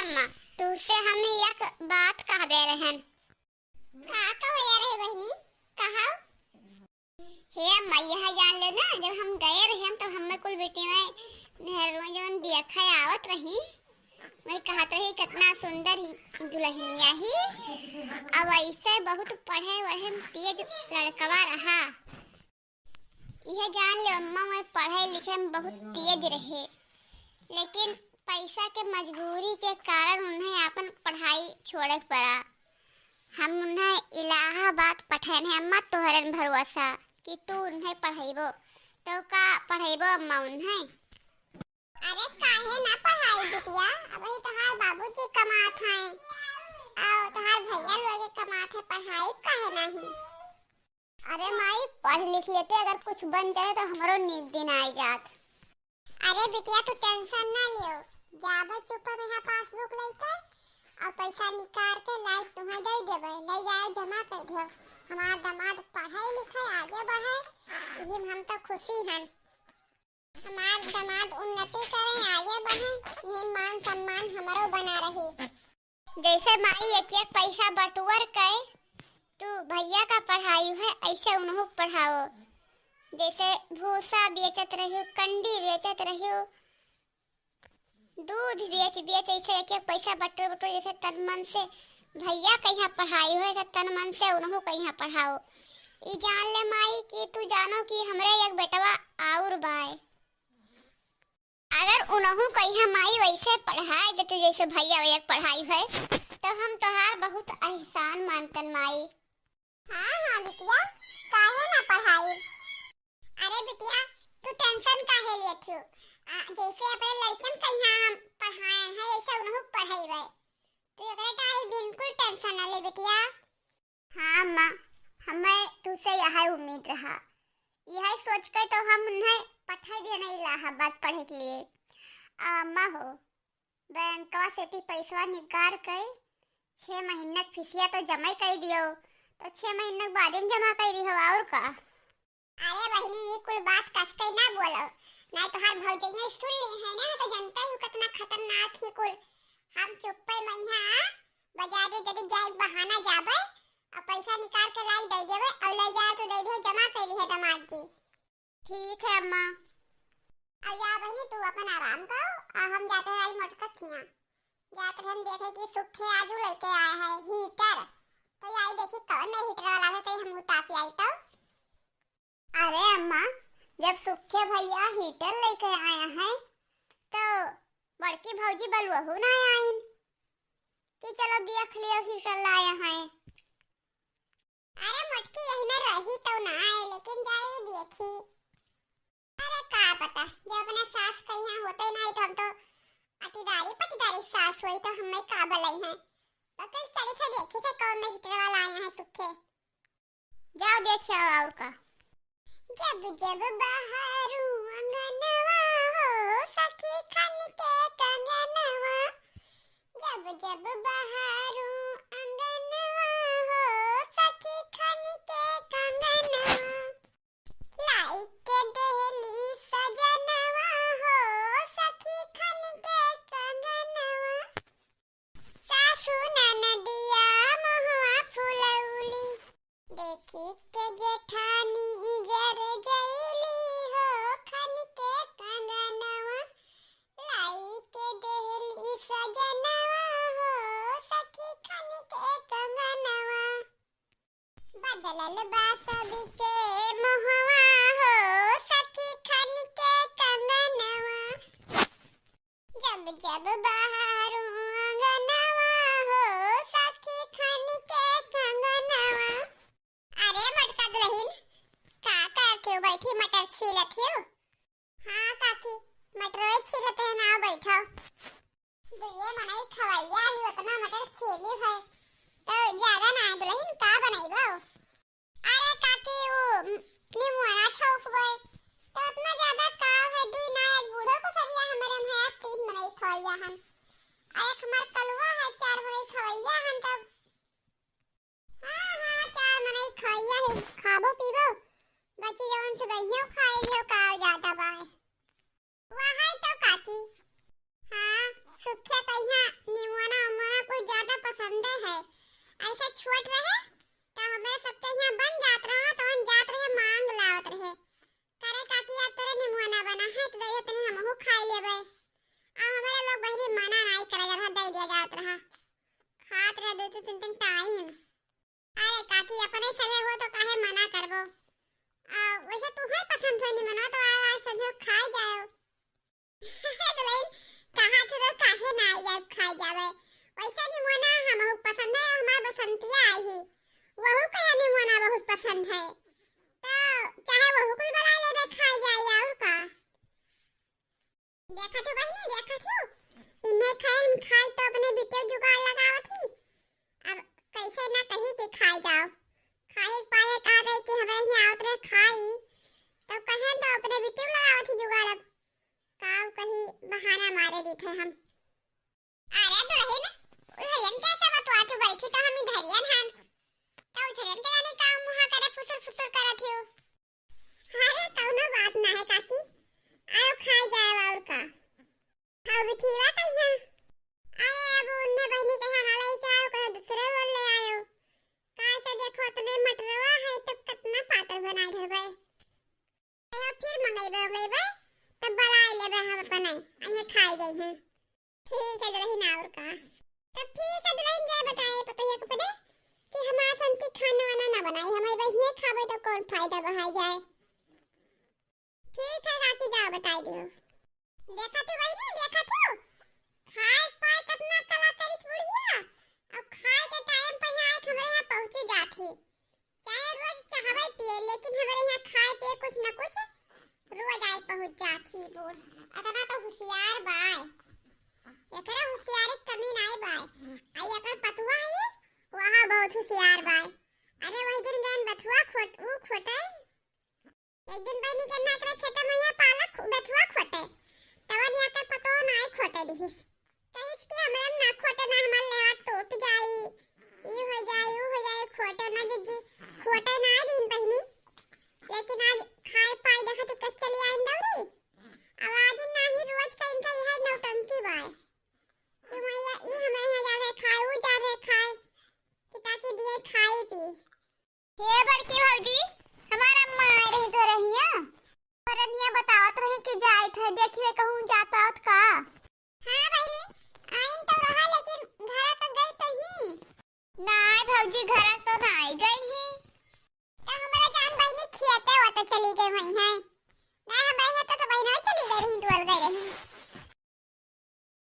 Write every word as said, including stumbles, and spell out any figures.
अम्मा, तुहसे हम एक बात कहबे रहन। का कहबे रहे बहिनी? कहा। हे अम्मा, यह जान लो ना, जब हम गए रहे, तो हमें कुल बेटी में घर में जौन देखा आवत रही, वही कहत रही, "कितना सुंदर ही दुल्हनिया ही, अब ऐसे बहुत पढ़े वढ़े में तेज लड़कवा रहा।" यह जान लो अम्मा, वह पढ़े लिखे में बहुत तेज रहे, लेकिन पैसा के मजबूरी के कारण उन्हें अपन पढ़ाई छोड़े के पड़ा। हम उन्हें इलाहाबाद पठैन है अम्मा, तोहरन भरोसा कि तू उन्हें पढ़ैबो। तो का पढ़ैबो अम्मा उन्हें? अरे काहे ना पढ़ाई बिटिया, अबही तोहार बाबूजी कमात हैं और तोहार भैया लोग कमात हैं, पढ़ाई काहे नहीं? अरे माई, पढ़ लिख लेते, अगर कुछ बन जाए तो हमरो नीक दिन आए जात। अरे बिटिया, तू tension ना लियो, जाबे चुप्पे में यहाँ passbook लेके और पैसा निकाल के लाई तुम्हें दे देबे, ले जाए जमा कर दियो। हमार दामाद पढ़े लिखे आगे बढ़े, यही में हम तो खुशी हन। हमार दामाद उन्नति करे, आगे बढ़े, यही मान सम्मान हमरो बना रही। जैसे माई एक एक पैसा बटुअर के तू भैया का पढ़ाई है, ऐसे उन्हों पढ़ाओ। जैसे भूसा बेचत रहियो, कंडी बेचत रहियो, दूध बेच बेच ऐसे एक एक पैसा बटोर बटोर जैसे तन मन से भैया कहिया पढ़ाई होए, ऐसे तन मन से उन्हों कहिया पढ़ाओ। ई जान ले माई कि तू जानो कि हमरे एक बेटवा आउर बाय। अगर उन्हों कहिया माई वैसे पढ़ाई देते जैसे भैया वैया पढ़ाई है, तो हम तोहार बहुत एहसान मानतन माई। हाँ, हाँ बिटिया, काहे ना पढ़ाई? अरे बिटिया, तू tension काहे लेत हो? आ, जैसे अपने लड़कन कहिया हम पढ़ाए हैं, ऐसे उन्हों पढ़ाई है। तू एकरे टाई बिल्कुल tension ना ले बिटिया। हाँ अम्मा, हमें तुझसे यह उम्मीद रहा, यह सोच के तो हम उन्हें पठा दिया ना इलाहाबाद पढ़े के लिए। आ, अम्मा हो, बैंकवा से ती पैसवा निकाल के छह महीना के फीसिया तो जमा ही कर दियो, तो छह महीना के बाद ही जमा कर दियो, और का? अरे बहिनी, ई कुल बात कस के ना बोलो, नहीं तो हर भौजैया सुन ली है ना, तो जानते ही कितना खतरनाक ही कुल। हम चुप्पे में यहाँ बाजारे जब जाए बहाना जाबे और पैसा निकाल के लाई दे देबे और ले जाए तो दे दे, जमा कर ली है दामाद जी। ठीक है अम्मा। अब जा बहिनी, तू अपन आराम करो, आ हम जाते हैं आज मोटका खिया। जाते हम देखे कि सुखे आजू लेके आया है heater। तो आई देखी कौन नई heater वाला है, कहीं हम उताप आई तो। अरे अम्मा, जब सुखे भैया heater लेके आया है, तो बड़की भौजी बलुअहू ना आइन कि चलो देख लियो heater लाया है। अरे मोटकी यही में रही तो ना आए, लेकिन जाए देखी। अरे का पता, जब अपने सास के यहाँ होते नहीं तो हम तो अटीदारी पटीदारी सास हुई तो हमें का बलई है। तो चल चले थे देखी थे कौन heater वाला आया है सुखे। जाओ देख आओ और का। जब जब बहारू अंगनवा हो सखी खन के कंगनवा, जब जब बहारू अंगनवा हो सखी खन के कंगनवा, लाई के देहली सजनवा हो सखी खन के कंगनवा। सासू ननदिया मुहवा फुलौली, देखी के जेठानी जर जैली हो खन के कंगनवा। लाई के देहली सजनवा हो सखी खन के कंगनवा। बदलल बा सबके मोहवा हो सखी खन के कंगनवा। जब जब बहारू अंगनवा हो सखी खन के कंगनवा। अरे मोटका दुलहिन, का करत हो? बैठी मटर छीलत हो? हाँ काकी, मटरवे छीलत है ना, बैठो। दुइये मनई खवैया ही उतना मटर छीली है, तो ज्यादा ना है दुलहिन, का बनैबो? अरे काकी, उ निमुआना छौंकबे, तो उतना ज्यादा का है, दुई ना, एक बूढ़ो को सरिया हमरे में है, तीन मनई खवैया हन, और एक हमार कलुआ है, चार मनई खवैया हन, तब हाँ, हाँ, चार मनई खइया है, खाबो पीबो, बची जवन से दहियो खाई लियो, का ज्यादा बाय। वहाँ तो काकी, हाँ, सुखिया कहिया निमुआ ऐसा छोट रहे, तो हमरे सबके यहाँ बन जात रहा, तो हम जात रहे, मांग लावत रहे। करे काकी, आज तोरे निमुआ ना बना है, तो दे दे तनी हमहू खाई लेबे। आ हमरे लोग बहरी मना नाई करे जात रहा, दे दिया जात रहा। खात रहे दो, दो, तीन, तीन टाइम। अरे काकी, अपने सगे हो तो काहे मना करबो? आ, वैसे तुहे पसंद हो निमनवा तो आ, आज संझो खाए जाओ। दुल्हन, कहा थे तो काहे ना आई जाए, खाए जावे। वैसे निमोना हमहू पसंद है, हमार बसंतिया आई ही। वहू कहे निमोना बहुत पसंद है। तो चाहे वहू कुल बुला लेबे, खाए जाए और का। देखा थी बहिनी, देखा थी, इन्हें खाए, हम खाए तो अपने बिटिया जुगाड़ लगावत ही। अब कैसे ना कही कि खाए जाओ, खाए पाए कहा गई कि हमारे यहाँ आवत रहे खाई, तो कहे तो अपने बिटिया लगावत ही जुगाड़। अब काऊ कही बहाना मारे दी थे हम। अरे दुल्हन, दुल्हन कैसे बतुआ तू बैठी तो हम इधरियन हन, तो उधरियन के जाने काम मुहा करे फुसुर फुसुर करत हियो। अरे, कौनो बात ना है काकी, आओ खाए जाए और का। खाओ बिठीवा कहिया। अरे, अब उन्हें बहनी कहे हाले ही का, कहे दूसरे बोल ले आयो। काहे से देखो, इतने मटरवा है, तब कितना पातर बनाए धरबे। अरे, फिर मंगेबे, मंगेबे, तब बुलाए लेबे हम अपने, आइए खाए जाए हैं। ठीक है दुल्हन, और का। तब ठीक है दुल्हन, जाए बताए पतोहिया के पड़े कि हमार संती खाना वाना ना बनाई, हमारे बहिने खावे तो कौन फायदा बहाई जाए। ठीक है काकी, जाओ बताए दियो। देखा तू बहिनी, देखा तू, खाए पाए कितना कला करिस बुढ़िया, अब खाए के टाइम पे यहाँ आके हमारे यहाँ पहुँची जात ही। चाहे रोज चाहवे पिए, लेकिन हमारे यहाँ खाए पिए कुछ न कुछ रोज आए पहुँच जात ही बूढ़। इतना तो होशियार बाय, एकरे होशियारी के कमी नाई बाय। आई एकर पतुआ है, वहाँ बहुत होशियार बाय। अरे वही दिन गए बथुआ खोट, ऊ खोटे। एक दिन बहनी के नाक रहे खेते में यहाँ पालक खो-, बथुआ खोटे, तवन यहाँ के पतोह नाई खोटे दिहिस। कहिस कि हमरे ना खोटे ना, हमार लेवा टूट जाई, ई हो जाई, ऊ हो जाई, खोटे ना जीजी, खोटे ना दिन बहनी। लेकिन आज खाए पाए देखा तो कच चली आइन दौड़ी। आवाज ना ही रोज का इनका यह नौटंकी बाय कि मैया ई हमारे यहाँ जा रहे खाए, ऊ जा रहे खाए, कि ताकि दिए खाई पी। हे बड़की भौजी, हमार अम्मा आए रही तो रहिया, और रनिया बतावत रही कि जाइत है, देखिए कहूँ जात आवत का। हाँ बहिनी, आइन तो रहा, लेकिन घर तो गई तो ही। नाय भौजी, घर तो ना आई गई ही। तो हमारा जान बहिनी खेते वते चली गई हुई है।